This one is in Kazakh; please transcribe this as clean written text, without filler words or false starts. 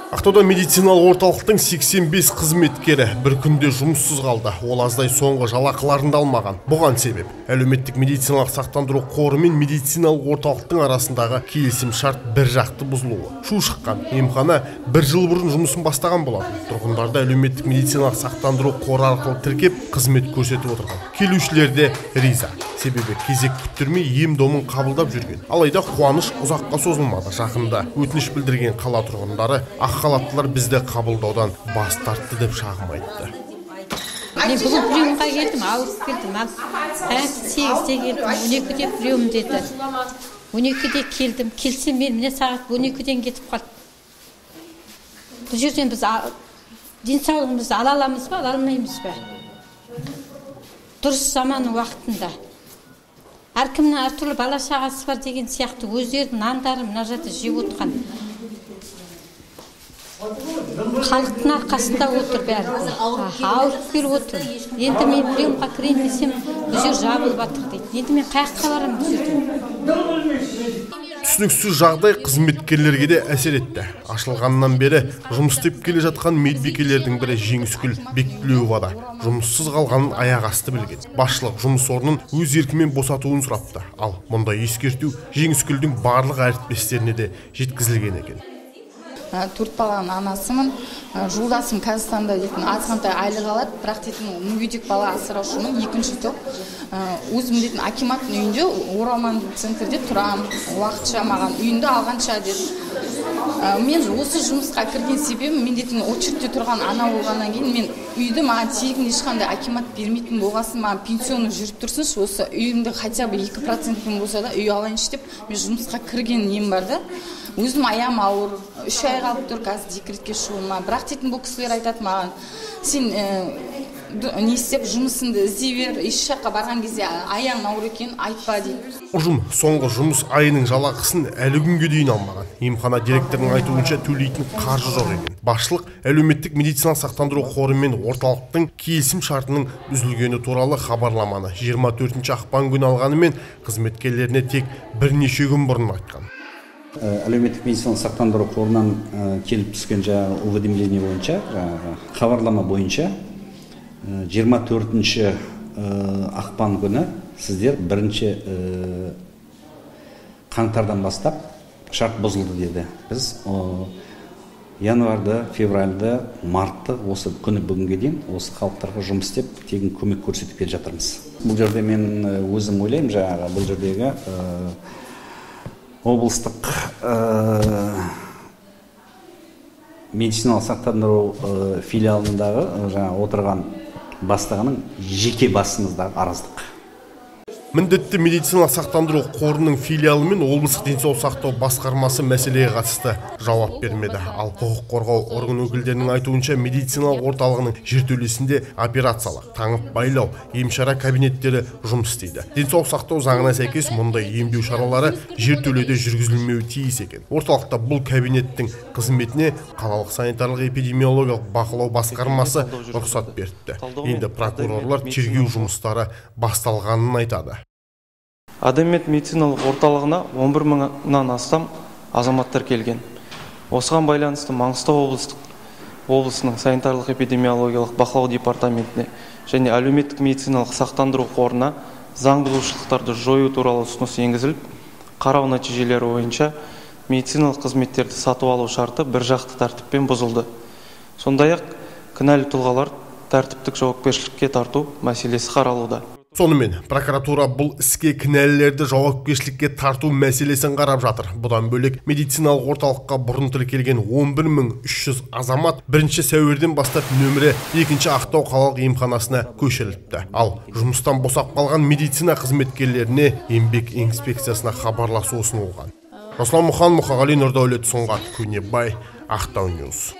Ақтауда медициналық орталықтың 85 қызметкері бір күнде жұмыссыз қалды. Ол аздай соңғы жалақыларын да алмаған. Бұған себеп әлеуметтік медициналық сақтандыру қоры мен медициналық орталықтың арасындағы келісім шарт бір жақты бұзылуы. Шу шыққан емхана бір жыл бұрын жұмысын бастаған болатын. Тұрғындарды әлеуметтік медициналық сақтандыру қоры арқылы тіркеп, қызмет көрсетіп отырған. Келушілер де риза. Себебі кезек күттірмей ем домын қабылдап жүрген. Алайда қуаныш ұзаққа созылмады. Жақында өтініш білдірген қала тұрғындары ақ халаттылар бізді қабылдаудан бас тартты деп шағым айтты. Мен бүгін приемға келдім, ауырып келдім. 8-де келдім, 12-де прием деді. 12-де келдім. Келсем мен міне сағат 12-ден кетіп қалдым. Бұл жерден біз денсаулығымызды ала аламыз ба, ала алмаймыз ба? Дұрыс заманның уақытында. Әркімнің әртүрлі бала шағасы бар деген сияқты өздерінің нандарын мына жерде жеп отырған. Халықтың арқасында отыр бәрі. Ауырып келіп отыр. Енді мен приемға кірейін десем, бұл жер жабылып жатыр дейді. Енді мен қай жаққа барамын бұл жерден? Түсініксіз жағдай қызметкерлерге де әсер етті. Ашылғаннан бері жұмыс істеп келе жатқан медбикелердің бірі Жеңіскүл Бектілеуова да жұмыссыз қалғанын аяқ асты білген. Басшылық жұмыс орнын өз еркімен босатуын сұрапты. Ал мұндай ескерту Жеңіскүлдің барлық әріптестеріне де жеткізілген екен. 4 баланың анасымын. Жолдасым Қазақстанда дейтін азғантай айлық алады, бірақ дейтін мүгедек бала асыраушымын, екінші топ. Өзім дейтін акиматтың үйінде, оралман центрде тұрамын, уақытша маған үйінде алғанша деді. Мен осы жұмысқа кірген себебім, мен дейтін очередте тұрған ана болғаннан кейін мен үйді маған тегін ешқандай акимат бермейтін болғасын, маған пенсионы жүріп тұрсыншы, осы үйімді хотя бы 2%-пен болса да үй алайыншы деп мен жұмысқа кірген нем бар да. Өзім аяғым ауыр, 3 ай қалып тұр қазір декретке шығуыма. Бірақ дейтін бұл кісілер айтады маған, сен не істеп жұмысыңды іздей бер, еш жаққа барған кезде аяғың ауыр екенін айтпа дейді. Ұжым соңғы жұмыс айының жалақысын әлі күнге дейін алмаған. Емхана директорының айтуынша төлейтін қаржы жоқ екен. Басшылық әлеуметтік медициналық сақтандыру қоры мен орталықтың келісім шартының үзілгені туралы хабарламаны 24 ақпан күні алғанымен қызметкерлеріне тек бірнеше күн бұрын айтқан. Әлеуметтік медициналық сақтандыру қорынан келіп түскен жаңағы уведомление бойынша, жаңағы хабарлама бойынша 24 ақпан күні сіздер 1 қаңтардан бастап шарт бұзылды деді. Біз январды, февральды, мартты осы күні бүгінге дейін осы халықтарға жұмыс істеп тегін көмек көрсетіп келе жатырмыз. Бұл жерде мен өзім ойлаймын, жаңағы бұл жердегі облыстық медициналық сақтандыру филиалындағы жаңа отырған бастығының жеке басыңыздағы араздық. Міндетті медициналық сақтандыру қорының филиалы мен облыстық денсаулық сақтау басқармасы мәселеге қатысты жауап бермеді. Ал құқық қорғау орган өкілдерінің айтуынша медициналық орталығының жертөлесінде операциялық, таңып байлау, емшара кабинеттері жұмыс істейді. Денсаулық сақтау заңына сәйкес мұндай емдеу шаралары жертөледе жүргізілмеуі тиіс екен. Орталықта бұл кабинеттің қызметіне қалалық санитарлық эпидемиологиялық бақылау басқармасы рұқсат беріпті. Енді прокурорлар тергеу жұмыстары басталғанын айтады. Адаммед медициналық орталығына 11 мыңнан астам азаматтар келген. Осыған байланысты Маңғыстау облысының санитарлық эпидемиологиялық бақылау департаментіне және әлеуметтік медициналық сақтандыру қорына заң бұзушылықтарды жою туралы ұсыныс енгізіліп, қарау нәтижелері бойынша медициналық қызметтерді сатып алу шарты біржақты тәртіппен бұзылды. Сондай-ақ кінәлі тұлғалар тәртіптік жауапкершілікке тарту мәселесі қаралуда. Сонымен, прокуратура бұл іске кінәлілерді жауапкершілікке тарту мәселесін қарап жатыр. Бұдан бөлек, медициналық орталыққа бұрын тіркелген 11 300 азамат 1 сәуірден бастап нөмірі 2 Ақтау қалалық емханасына көшіріліпті. Ал жұмыстан босап қалған медицина қызметкерлеріне еңбек инспекциясына хабарласу ұсынылған. Руслан Мұхан, Мұқағали, Нұрдәулет Сұңғат, Көнебай, Ақтау Ньюс.